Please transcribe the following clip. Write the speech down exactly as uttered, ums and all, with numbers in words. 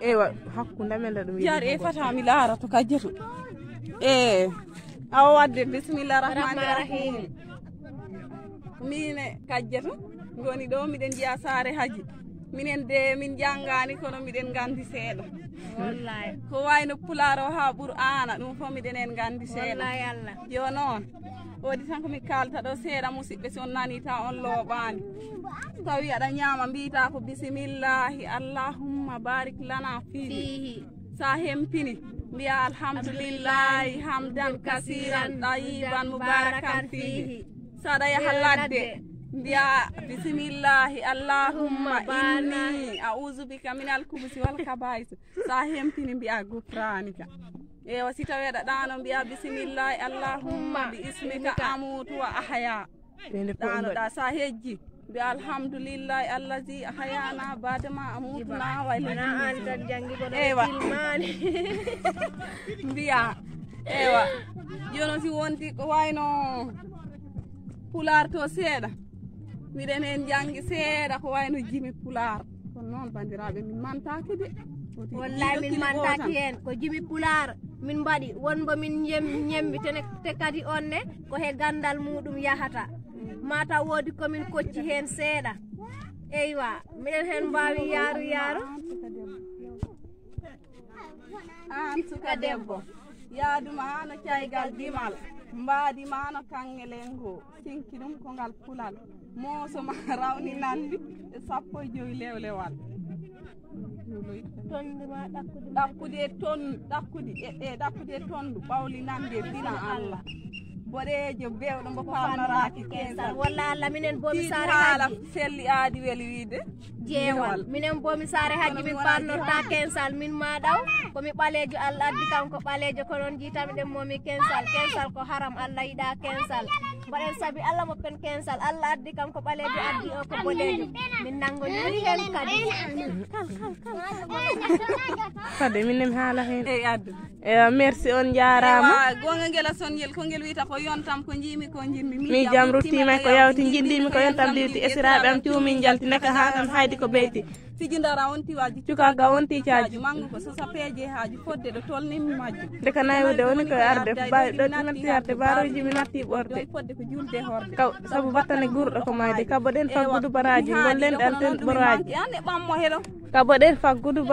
Eywa, hakkunde men ɗum. Jar e fata mi laara to kajjeto. E awa wadde, bismillah rahmani rahim. Mine kajjeto ngoni ɗo, miɗen njiya saare haji. Minen de min janngaani, kono miɗen nganndi seeɗa. Wallahi. Ko wayno pulaar o haa qur'aana, ɗum fof miɗen en nganndi seeɗa. Wallahi Allah. Yo noon. Woodi tan ko mi kaalta ɗo seeɗa, musidɓe, si on nani ta on looɓaani. So tawi aɗa ñaama, mbiyta ko bisimillahi, allahumma barik lana fihi. Fihi. Sa hempini, mbiya alhamdulillahi hamdan kasiran tayyiban mubarakan fihi. Sa aɗa yaha ladde, mbiya bisimillahi allahumma inni a'udhu bika min alkubusi wal kabaisi. Sa hempini, mbiya gufranika. Ewa, si tawi aɗa ɗaano, mbiya bisimillahi allahumma bi ismika amutu wa ahya. Ɗaanoɗa, sa hejji, mbiya alhamdulillahi allazi ahyana badama amutuna wa ilayhi nushur. Ewa. Mbiya, ewa. Jono si wonti ko wayno pulaar to seeɗa, miɗen heen janngi seeɗa ko wayno jimi pulaar. Kono noon, banndiraaɓe, min mantaaki de. Wallahi, min mantaaki heen. Ko jimi pulaar min mbaɗi, wonmbo min ñem-, ñemmi, te ne-, te kadi on ne ko he ganndal muɗum yahata. Mata woodi ko min kocci heen seeɗa. Eywa, miɗen heen mbaawi yaaru yaaru. Aan suka debbo, yaadu ma no caygal dimal, mbaadi ma no kaŋŋe lengo, sinki ɗum ko ngal pulal, mooso ma rawni nanndi e sappo e jowi lewlewal. Tondu ma ɗakkudi ma ɗakkudi e ton-, ɗakkudi e, e ɗakkudi e tondu ɓawli nanndi e dina Allah. Boɗeejo bewɗo mbo faamnoraaki kensal. Walla Allah, minen bo mi tiiɗi saare haala hajji. Selli aadi weli wiide. Jeewal. Minen bo mi saare hajji min paamnorta kensal, min ma ɗaw. Ko mi ɓaleejo, Allah addi kam ko ɓaleejo, ko noon jiitami ɗen mo mi kensal. Kensal ko haram, Allah yiɗa kensal. Mbaɗen sabi Allah moppen kensal. Allah addi kam ko ɓaleejo, addi o ko boɗeejo. Min nanngondiri heen kadi. Fade min ne mi haala heen. Eyi, addu. Ewa, merci, on njaaraama. Ewa, goonga ngel a son ngel, ko ngel wiyta ko yontam, ko njiimi, ko njimmi. Mi jam ruttiima ko yawti, njiɗɗiimi ko yontam diwti. Esiraaɓe am cuumi, njalti naka haa kam haydi ko beyti. Fiji ndara on tiwaaji. Cukaaga on tiicaaji. Manngu ko sosa peeje haaji fodde ɗo tolni mi majju. Nde ka naywude woni koye arde, baawi ɗo natti harde, baaroji mi natti ɓorde. Fodde ko julde horde. Kaw, sabu battane guurɗo ko maayde. Kaɓoɗen faggudu baraaji, ngollen ɗalten boraaji. Ande ɓammo heɗo. Kaɓoɗen faggudu